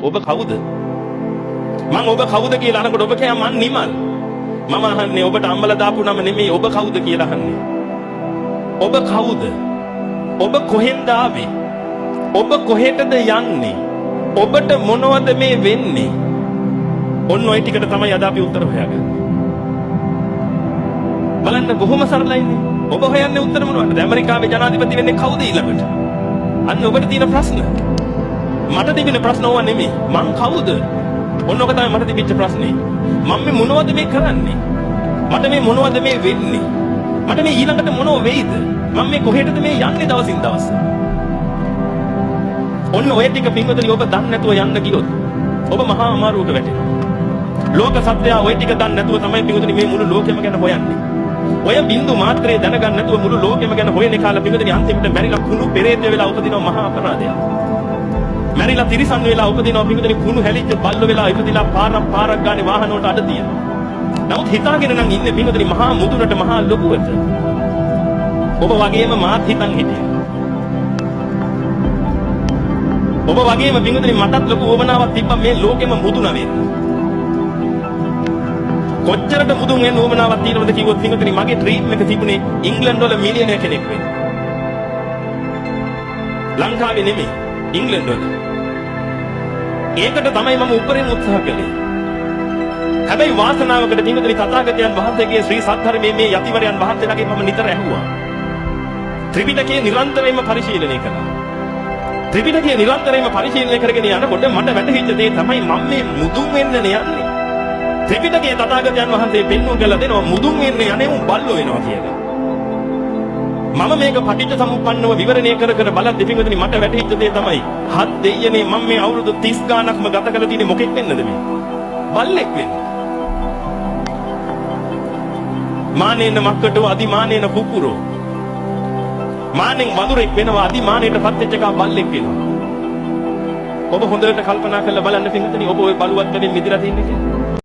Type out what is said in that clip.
ඔබ කවුද? මං ඔබ කවුද කියලා අහනකොට ඔබ කියනවා මං නිමල්. මම අහන්නේ ඔබට අම්මලා දාපු නම නෙමෙයි, ඔබ කවුද කියලා අහන්නේ. ඔබ කවුද? ඔබ කොහෙන්ද ආවේ? ඔබ කොහෙටද යන්නේ? ඔබට මොනවද මේ වෙන්නේ? ඔන්න ඔය ටිකට තමයි අද අපි උත්තර හොයාගන්නේ. බලන්න බොහොම සරලයිනේ. ඔබ හොයන්නේ උත්තර මොනවද? ඇමරිකාවේ ජනාධිපති වෙන්නේ කවුද ඊළඟට? අන්න ඔබට තියෙන ප්‍රශ්න. මට තිබෙන ප්‍රශ්න ඕවා නෙමෙයි. මං කවුද? ඔන්න ඔක තමයි මට තිබිච්ච ප්‍රශ්නේ. මං මේ මොනවද මේ කරන්නේ? මට මේ මොනවද මේ වෙන්නේ? මට මේ ඊළඟට මොනව වෙයිද? මං මේ කොහෙටද මේ යන්නේ දවසින් දවස? ඔන්න ඔය ටික පින්වතුනි ඔබ දන්නේ නැතුව යන්න ගියොත් ඔබ මහා අමාරුවක වැටෙනවා. ලෝක සත්‍යය ඔය ටික දන්නේ නැතුව තමයි පින්වතුනි මේ මුළු ලෝකෙම ගැන හොයන්නේ. ඔය බින්දු මාත්‍රේ දැනගන්න නැතුව මුළු ලෝකෙම ගැන හොයන කාලා පින්වතුනි අන්තිමට මැරිලා කුණු පෙරේත වෙලා උපදිනවා මහා අපරාධයක්. මැරිලා තිරිසන් වෙලා උපදිනවා පින්වතුනි, කුණු හැලිච්ච බල්ලෝ වෙලා ඉපදිලා පාරක් පාරක් ගානේ වාහන වලට අඩ තියෙනවා. නමුත් හිතාගෙන නම් ඉන්නේ පින්වතුනි මහා මුදුනට මහා ලොකුවට. ඔබ වගේම මාත් හිතන් හිටියා. ඔබ වගේම පින්වතුනි මටත් ලොකු උවමනාවක් තිබ්බා මේ ලෝකෙම මුදුන වෙන්න. කොච්චරට මුදුන් වෙන්න උවමනාවක් තියෙනවද කිව්වොත් පින්වතුනි මගේ ඩ්‍රීම් එක තිබුණේ ඉංග්ලන්ඩ් වල මිලියනර් කෙනෙක් වෙන්න. ලංකාවේ නෙමෙයි, ඉංග්ලන්ඩ් වල. ඒකට තමයි මම උපරිම උත්සාහ කළේ. හැබැයි වාසනාවකට පින්වතුනි තථාගතයන් වහන්සේගේ ශ්‍රී සද්ධර්මයේ මේ යතිවරයන් වහන්සේලාගෙන් මම නිතර ඇහුවා. ත්‍රිපිටකය නිරන්තරයෙන්ම පරිශීලනය කළා. ත්‍රිපිටකය නිරන්තරයෙන්ම පරිශීලනය කරගෙන යනකොට මට වැටහිච්ච දේ තමයි මම මේ මුදුන් වෙන්න යන්නේ. ත්‍රිපිටකයේ තථාගතයන් වහන්සේ පෙන්වු කළ දෙනවා මුදුන් වෙන්න යන්නේ උන් බල්ලෝ වෙනවා කියලා. මම මේක පටිච්ච සමුප්පන්නව විවරණය කර කර බලද්දි පින්වතුනි මට වැටහිච්ච දේ තමයි හත් දෙයියනේ මම මේ අවුරුදු 30 ගාණක්ම ගත කරලා තියෙන්නේ මොකෙක් වෙන්නද මේ? බල්ලෙක් වෙන්න. මානේන මක්කටෝ අදිමානේන කුකුරෝ. මානෙන් වඳුරෙක් වෙනවා, අදිමානයට පත් වෙච්ච එකා බල්ලෙක් වෙනවා. ඔබ හොඳට කල්පනා කරලා බලන්න පින්වතුනි, ඔබ ඔය බලුවත් වැඩෙන් මිදලා තින්නේ කියලා.